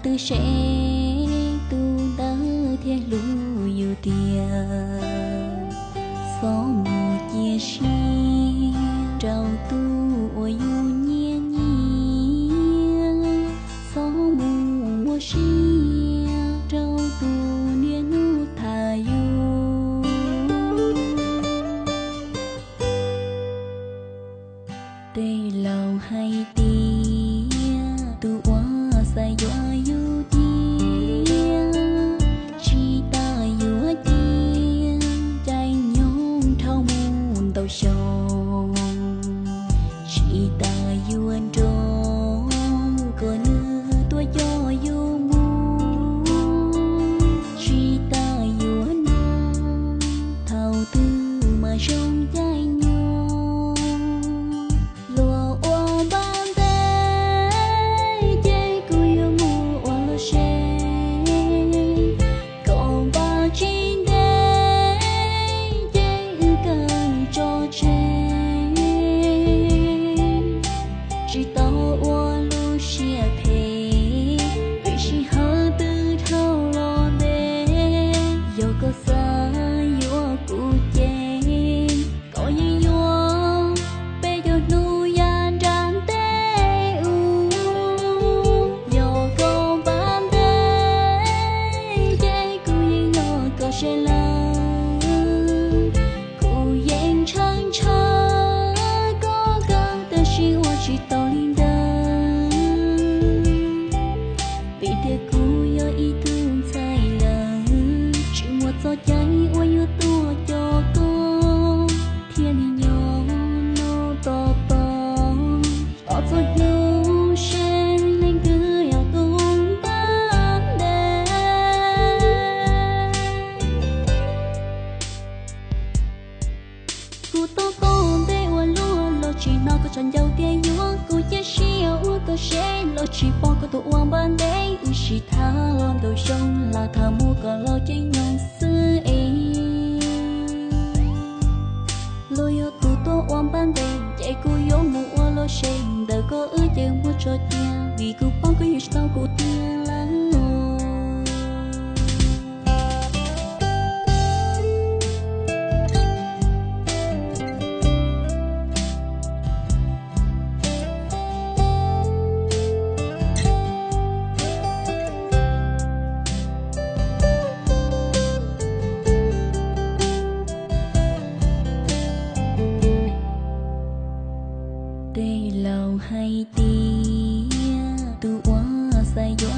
Twb seb tus ntawd thiaj hlub yus tiag, txhob mus cia siab rau tus uas yus nyiam nyiam, txhob mus muaj sia rau tus niaj hnub tham yus. Tej laus hais tias tus uas xav yuav yus tiag, tsis tas yuav cia caij nyoog dhau mus ntau xyoo, tsis tas yuav nrog kom nws tuaj coj yus mus, tsis tas yuav nug thaum twg mas zoo caij nyoog. Luag ua npaj ntev ces kuv yuav mus ua lub tsev, kom npaj tsis ntev ces wb kawg tso tseg. Tsis tau ua lub siab phem, vim sij hawm twb dhau los ntev. Yog koj xav yuav kuv ces koj yeej yuav peb caug hnub yav nram ntej ub. Yog koj npaj ntev ces kuv yeej yog koj sawv lawm. Kuv yeej ntshaw ntshaw koj kawg tab sis ua tsis tau li ntawd. Vim tias kuv yog ib tug ntxhais lawm, tsis muaj txoj cai uas yuav tuaj coj koj, thiaj li nyob noj tos tos txhua hnub seb leej twg yog tus npaj ntev. Kuv tau pom ntej ua luaj los tsis hnov koj tshav ncaus tias yuav kuv, cia siab ua koj seb los tsis pom koj tus uas npaj ntev. Wb sib tham los ntau xyoo, lam tham mus kom los caij nyoog xwb es. Luag yog tus tuaj ua npaj ntev ces kuv yuav mus ua lub tsev, ntawm koj wb ces muab tso cia, vim kuv paub koj yeej tsis tau kuv tiag lawm. Tej laus hais tias tus uas xav yuav